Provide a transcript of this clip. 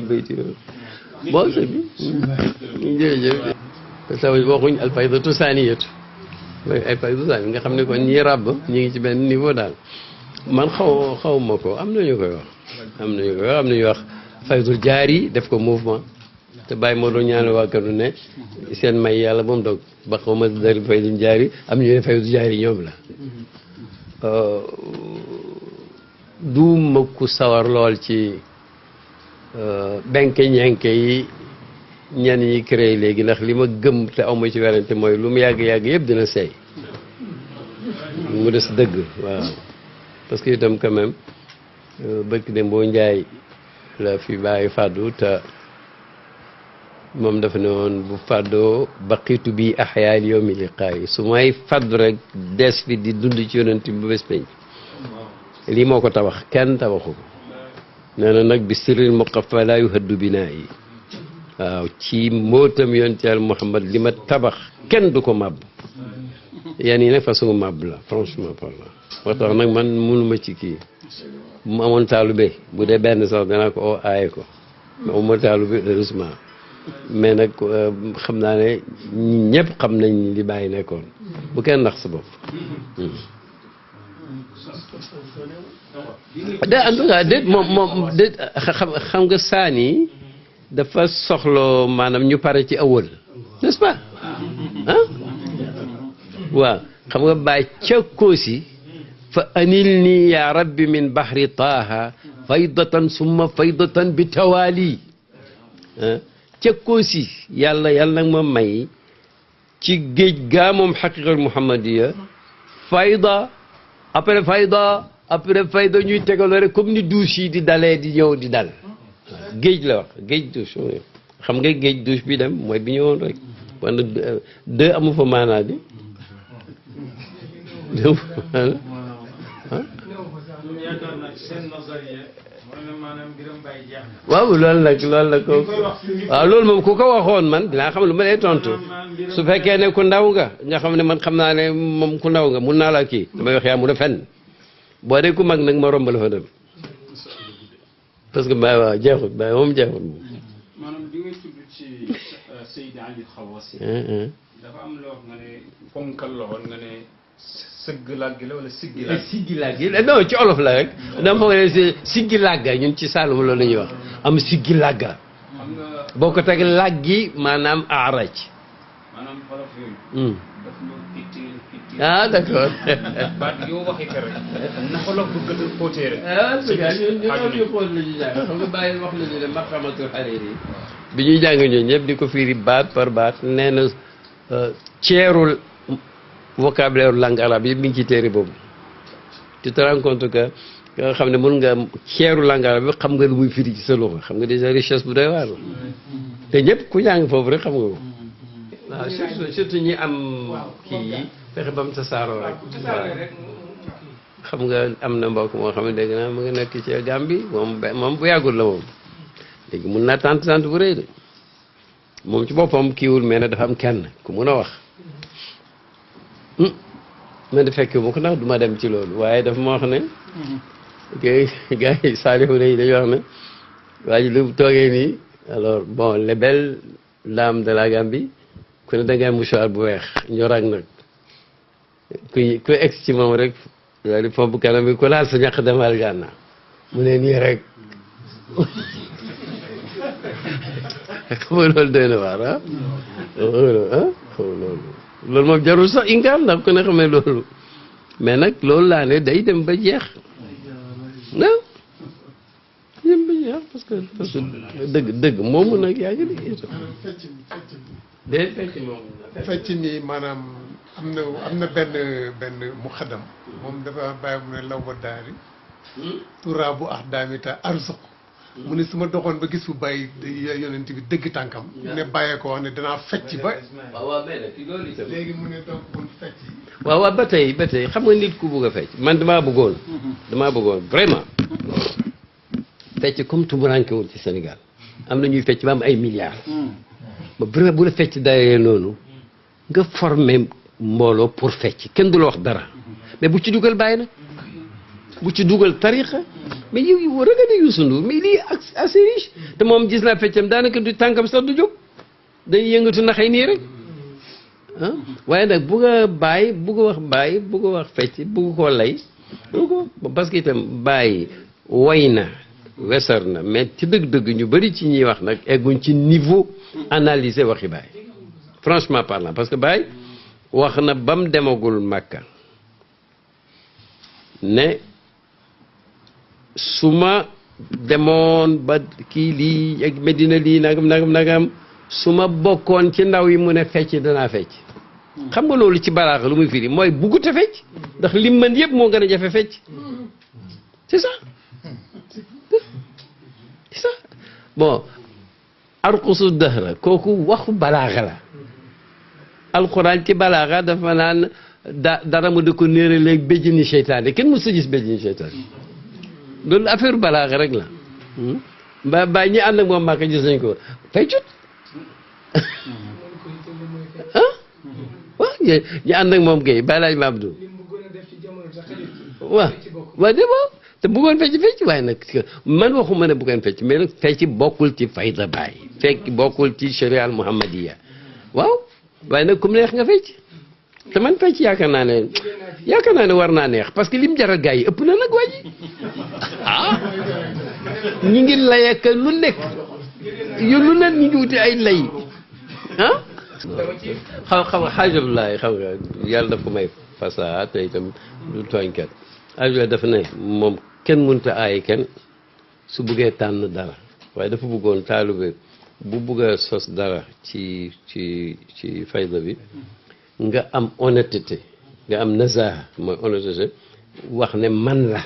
bayti bon c'est bi jërëjëf parce que waxuñ alfaydatu saaniyatu mooy alfaydatu saani nga xam ne kon ñi ràbb ñi ngi ci benn niveau daal man xaw ma ko am nañu koy wax am nañu wax faydul jaari def ko mouvement te bàyyi moo doon ñaanal waa kanu ne seen may yàlla moom dog ba xaw ma dari faydul jaari am ñu ne faydul jaari ñoom la du ma ku sawar lool ci benke ñenke yi ñenn ñi créé léegi ndax li ma gëm te aw ma ci werante mooy lu mu yàgg-yàgg yëpp dina seey mu des dëgg waaw parce que itam quand même bëkk dem boo njaay la fi bàyyi fàddu te moom dafa ne woon bu fàddoo baqitu bi ahyaal yawmi liqaayi su may fàddu rek des fi di dund ci yonent bi ba bés penc lii moo ko tabax kenn tabaxu ko nee na nag bi sirril muqaffa laa yuhaddu binaa yi waaw ci mbootam yonent Yàlla Muhammad li ma tabax kenn du ko màbb yan yi nag façon màbb la franchement parlant moo tax nag man mënuma ci kii bu mu amoon taalube bu dee benn sax danaa ko oo aaye ko mais amuma taalube heureusement mais nag xam naa ne ñëpp xam nañ li bàyyi nekkoon bu kenn nax sa bopp de en tout cas déet moom déet xam nga saani dafa soxla maanaam ñu pare ci awal n'est-ce pas ah waaw xam nga bàyyi ca koosi fa anil nii ya rabbi min bahri taaha faydatan summa faydatan bi tawaali ca koosi yàlla nag ma may ci géej gaa moom xaqiqal muhammadiya fayda après fayda ñuy tegaloo rek comme ni douche yi di dalee di ñëw di dal géej la wax géej douche xam nga géej douche bi dem mooy bi ñëwoon rek wala deux amu fa maanaa di waaw loolu nag ko waaw loolu moom ku ko waxoon man dinaa xam lu ma lay tontu su fekkee ne ku ndaw nga xam ne man xam naa ne moom ku ndaw nga mun naa la kii damay wax yaa mun a fenn boo dee ku mag nag ma romb la fa dem parce que Baye waaw jeexut Baye moom jeexut moom. maanaam bi ngay tudd ci Seydi Ali Xawasi. dafa am loo nga ne ponkal la woon nga ne sëgg làggi la wala siggi làggi. siggi làggi non ci olof la rek dama foog ne siggi làgga ñun ci Saalum loolu la ñuy wax am siggi làgga. xam nga boo ko teg làggi maanaam aaraj. maanaam xolof yooyu. daf ñu itteel. ah d'accord. baat yoo waxee ke rek na xolof bu gën a xóotee rek. ñun ñu xóot la ñuy jàng xam nga bàyyi wax nañu ne maqamatul Hariri bi ñuy jàng ñun ñëpp di ko firi baat par baat nee na ceerul vocabulaire langue arabe yi mi ngi ci téere boobu tu te rends compte que nga xam ne mën nga ceeru langue arabe bi xam nga lu muy firi ci sa loxo xam nga déjà richesse bu doy waar te ñëpp ku jàng foofu rek xam nga ko waaw surtout ñi am kii yi fexe ba mu tasaaroo rek xam nga am na mbokk moo xam ne dégg naa mu ngi nekk ci Gambie moom bu yàggul la moom léegi mun naa tant bu rëy de moom ci boppam kiiwul mais ne dafa am kenn ku mun a wax man de fekkee mu ko ndax du ma dem ci loolu waaye dafa ma wax ne gars yi saalihu yi dañuy wax ne waa ji lu toogee nii alors bon les belles dames de la Gambie ku ne da ngay mouchoir bu weex ñorag nag ku egg ci moom rek daal di pomp kanam bi ku laal sa ñàkk demal gànna mu ne nii rek xam nga loolu doy na waar loolu moom jarul sax inkaar ndax ku ne xamee loolu mais nag loolu laa ne day dem ba jeex non dem ba jeex parce que dëgg moomu nag yaa ngi day fecc moom fecc nii maanaam am na benn muxaddam moom dafa bàyyi mu ne law ba daari turaa bu ax daamita arsuq mu ne su ma doxoon ba gis fu bàyyi yonent bi dëgg tànkam ne bàyyee ko wax ne danaa fecc ba léegi mu ne donc bul fecc waaw ba tey xam nga nit ku bugg a fecc man damaa bëggoon vraiment fecc comme tumurankewul ci Sénégal am na ñuy fecc ba am ay milliards ba vraiment bu la fecc dayee noonu nga formé mbooloo pour fecc kenn du la wax dara mais bu ci dugal bàyyi nag bu ci dugal tariqa mais yow regardez Youssou Ndour mais lii assez riche te moom gis naa feccam daanaka du tànkam sax du jóg day yëngatu naxay nii rek ah waaye nag bugg a bàyyi bugg a wax bàyyi bugg a wax fecc bugg koo lay parce que itam bàyyi way na wesar na mais ci dëgg-dëgg ñu bëri ci ñuy wax nag egguñ ci niveau analyser waxi bàyyi franchement parlant parce que bàyyi wax na ba mu demagul Makka ne su ma demoon ba kii lii ak Medina lii nagam su ma bokkoon ci ndaw yi mu ne fecc danaa fecc xam nga loolu ci balaaxa lu muy firi mooy buggut a fecc ndax lim mën yëpp moo gën a jafe fecc c'est ça c'est ça bon arqusu dahra kooku waxu balaaxa la alxuraan ci balaaxa dafa naan dara mu di ko néere léegi béjjini seytaane kenn mës a gis béjjini seytaane loolu affaire balaaxa rek la ba ñi ànd ak moom Màkka gis nañ ko feccut ah waaw ñu ànd ak moom kay balaaj ma Abdou waaw de boo te bëggoon fecc waaye nag man waxuma ne bëggoon fecc mais nag fecc bokkul ci fayda baay fekk bokkul ci sharia al muhammadiya waaw waaye nag comme neex nga fecc te man fecc yaakaar naa ne war naa neex parce que lim jaral gars yi ëpp na nag waa ji ah ñi ngi layaka lu nekk yu lu ne ñu ngi wuti ay lay ah xam xaajabulaay xam nga yàlla daf ko may fasaa te itam du tooñkat xaajabulaay dafa ne moom kenn mënut a aaye kenn su buggee tànn dara waaye dafa bëggoon taalibe bu bugg a sos dara ci fayda bi nga am honnêteté nga am nazaha mooy honnêteté wax ne man la